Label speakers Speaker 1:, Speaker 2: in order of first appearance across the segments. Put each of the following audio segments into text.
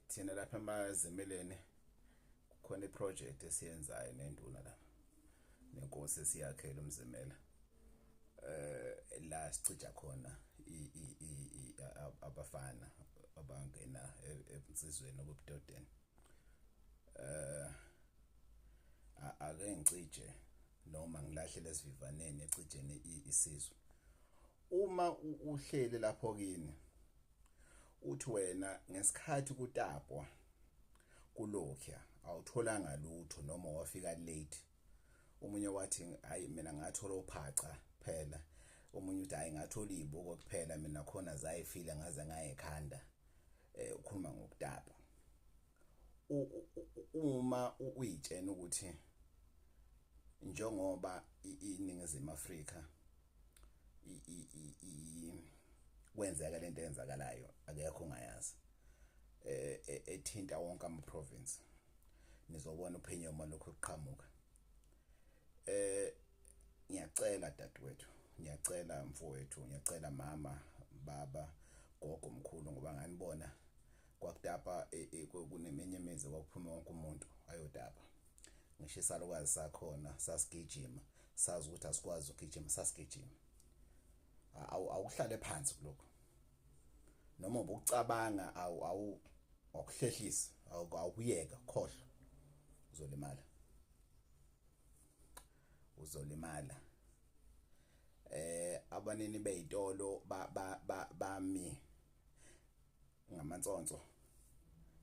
Speaker 1: Thina lapha emazimeleni kukhona iproject esiyenzayo nenduna la nenkosi esiyakhela umzimela la sicija khona abafana abangena ebunsizweni obubudodeni. Ake ngicije noma ngilahle lesivivaneni ecijeni isizwe. Uma uhleli lapho kini uthi wena ngesikhathi kutapwa kulokhuya awutholanga lutho noma wafika late, omunye wathi hayi mina ngathola uphaca kuphela, omunye uthi hayi ngathola izibuko kuphela mina khona zayifile ngaze ngayekhanda. Ukhuluma ngokutapa. Uma uyitshena ukuthi njengoba iNingizimu Afrika kwenzeka lento eyenzakalayo, akekho ongayazi, ethinta wonke ama province, nizobona uphenyo uma lokho kuqhamuka. Ngiyacela dadewethu, ngiyacela mfowethu, ngiyacela mama, baba, gogo, mkhulu, ngoba nganibona kwakutapa kuneminye imizi kwakuphuma wonke umuntu ayotapa. Ngisho isalukazi sakhona sasigijima, sazi ukuthi asikwazi ukugijima, sasigijima. Awuhlale phansi kulokho noma ubucabanga, awu awukuhlehlisa, awukuyeka, khohlwa, uzolimala, uzolimala. Abanini bezitolo bami ngamansonso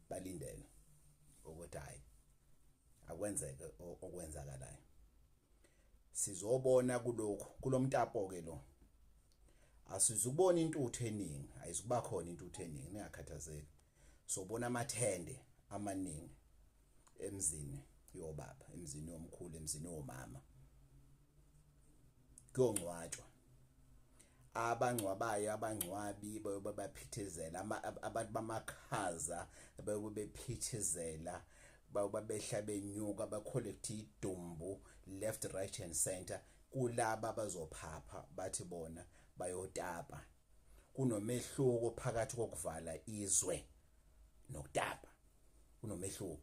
Speaker 1: balindele ukuthi hayi akwenzeke okwenzakalayo. Sizobona kulokhu kulomtapo ke lo, asizubona intuthu eningi, ayizukuba khona intuthu eningi, ningakhathazeki. Sobona amathende amaningi emzini yobaba, emzini yomkhulu, emzini womama, kuyongcwatshwa. Abangcwabayo abangcwabi bayobe baphithizela, abantu bamakhaza bayobe bephithizela, bayobe behla benyuka, bacollect idumbu left, right and center kulaba abazophapha bathi bona bayotapa. Kunomehluko phakathi kokuvala izwe nokutapa, kunomehluko.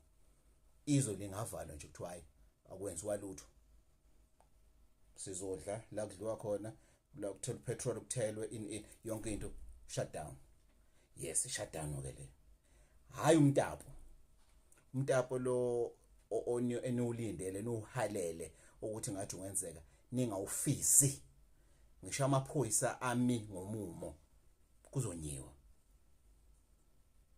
Speaker 1: Izwe lingavalwa nje kuthiwa hayi akwenziwa lutho, sizodla la kudliwa khona, la kuthelwa petrol kuthelwe in yonke into, shut down. Yes, shut down ke le, hayi umtapo. Umtapo lo eniwulindele niwuhalele ukuthi ngathi ungenzeka, ningawufisi. Ngisho amaphoyisa ami ngomumo, kuzonyiwa.